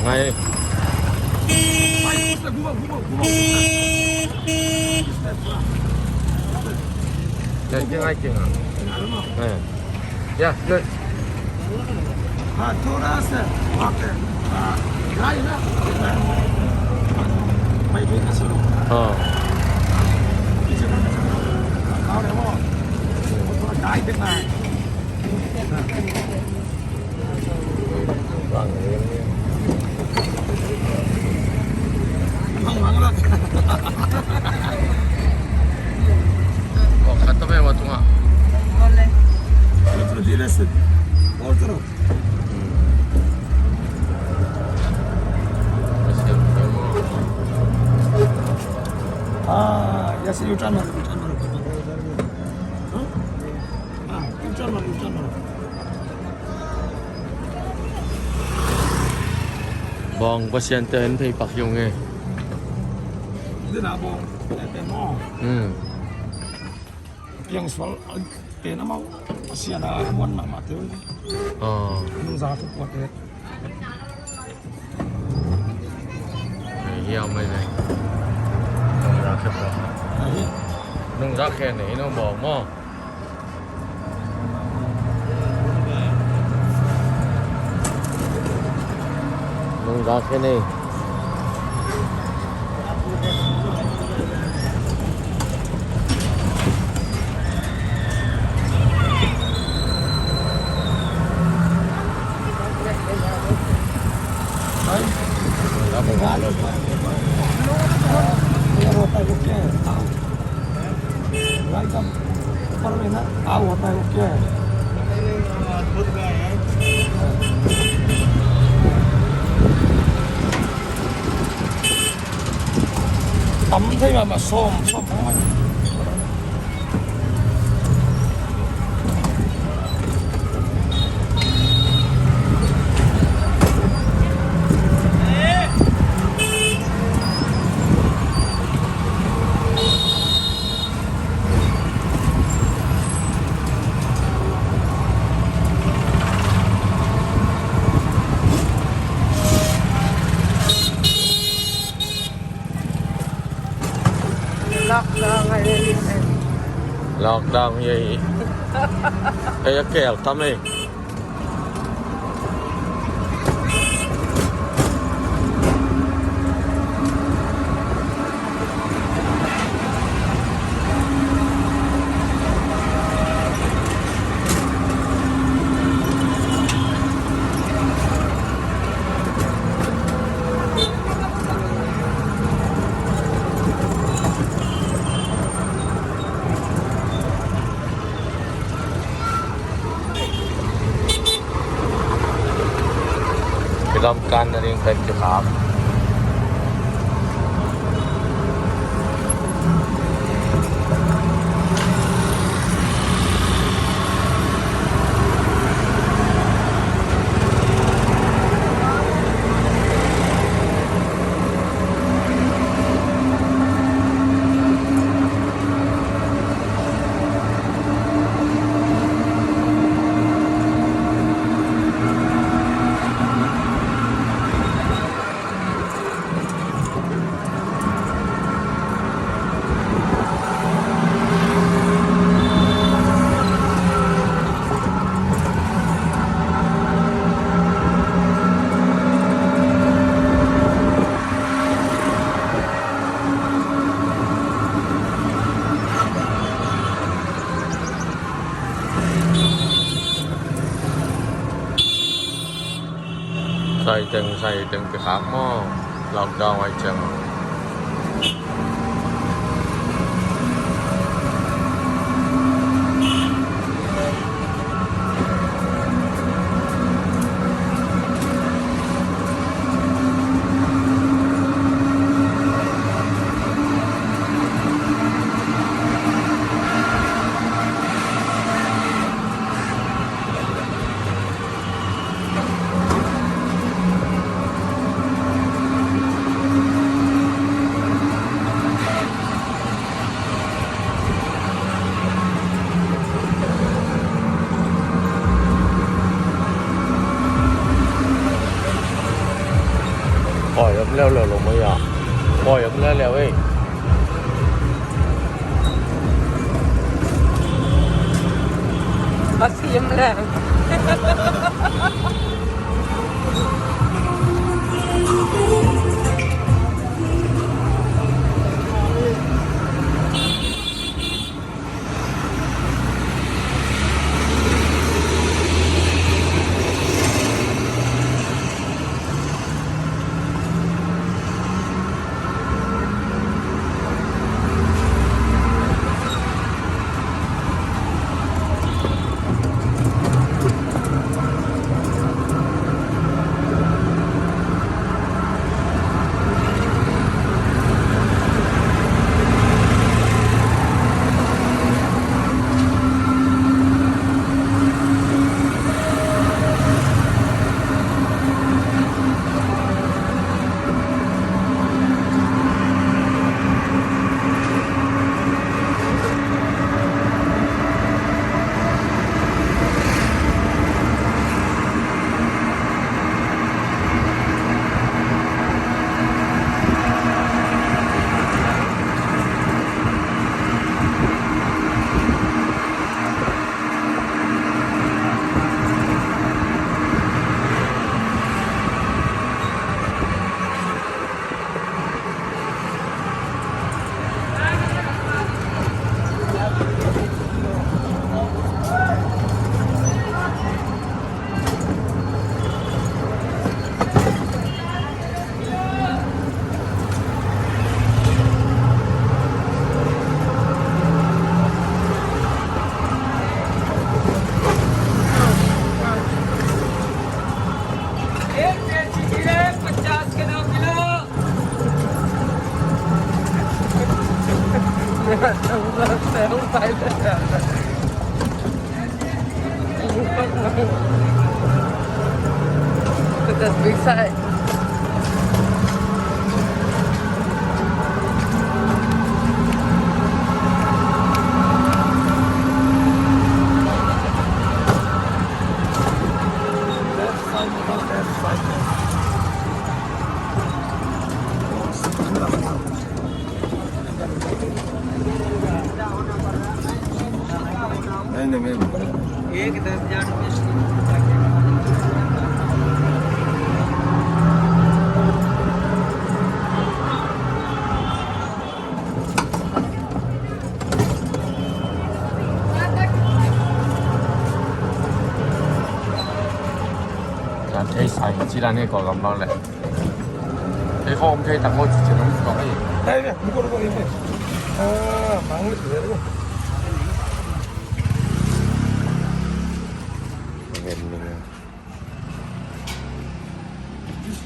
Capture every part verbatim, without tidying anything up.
Hai. Hai, gusto, gusto, gusto. Yan, yan, yan, yan. Yan. Ya, good. हाँ, थोड़ा सा वहाँ पे, हाँ, गाड़ी ना, मैं भी ना सुनो। हाँ। पीछे ना, और वो, वो थोड़ा गाड़ी देखना है। Bang, bang, bang. Tua khat tawh bek a tung ah. Otro, tienes otro. Ah, ya sé, yo también, yo también. Ah, yo también, yo también. Bawng Pasian te en phei pak hi ung e. Dena bawng te te maw. Hmm. Piang sual te na maw. Pasian a huan mahmah te. Oh. Nungza thu puat te. Hiau mai le. Nungza khe bawng. Nungza khe nei no bawng maw. Nungza khe nei. Tam thei mahmah, sawm, sawm mahmah. Lockdown hi ei. Lockdown hi ei. Ei a kel tam ei. Kilam kan na ding pen kikhak. Saiteng, saiteng kikhak maw? Lockdown ai ciang. एक कैंची की रे, पचास के दो kilo. That's big size. Kan thei sai ci dan hi ko gam lo le. Thei khawm thei tak maw ci ci nong ci tawh hi. Dai ve, mi ko ko hi. Ah, mang le le.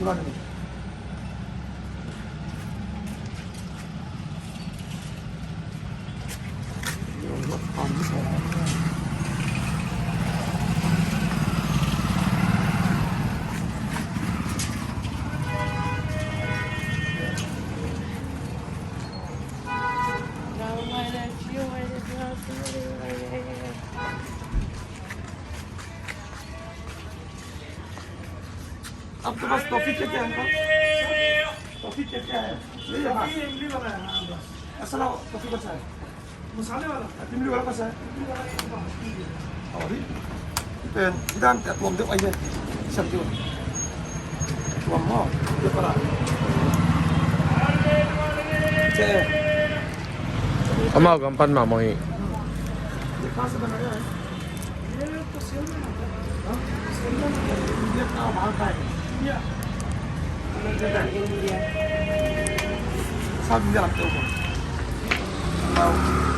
Ngen ni. आपके पास टॉफी क्या क्या है uncle? Toffee क्या क्या है? यही है बस। टॉफी इमली वाला है, हाँ, बस। ऐसा ना हो, टॉफी कैसा है? मसाले वाला। इमली वाला कैसा है? इमली वाला ये तो बाहर की है। और भी? Pen, idan, kat tuam deuh ai ve. Siam deuh. Tuam maw. Deuh para. Che. Amau gam pan mah maw hi. Ye kahan se banaya hai? Ye to South India mein aata hai. India ka bahar ka hai. India. South India lamte ho. Amau.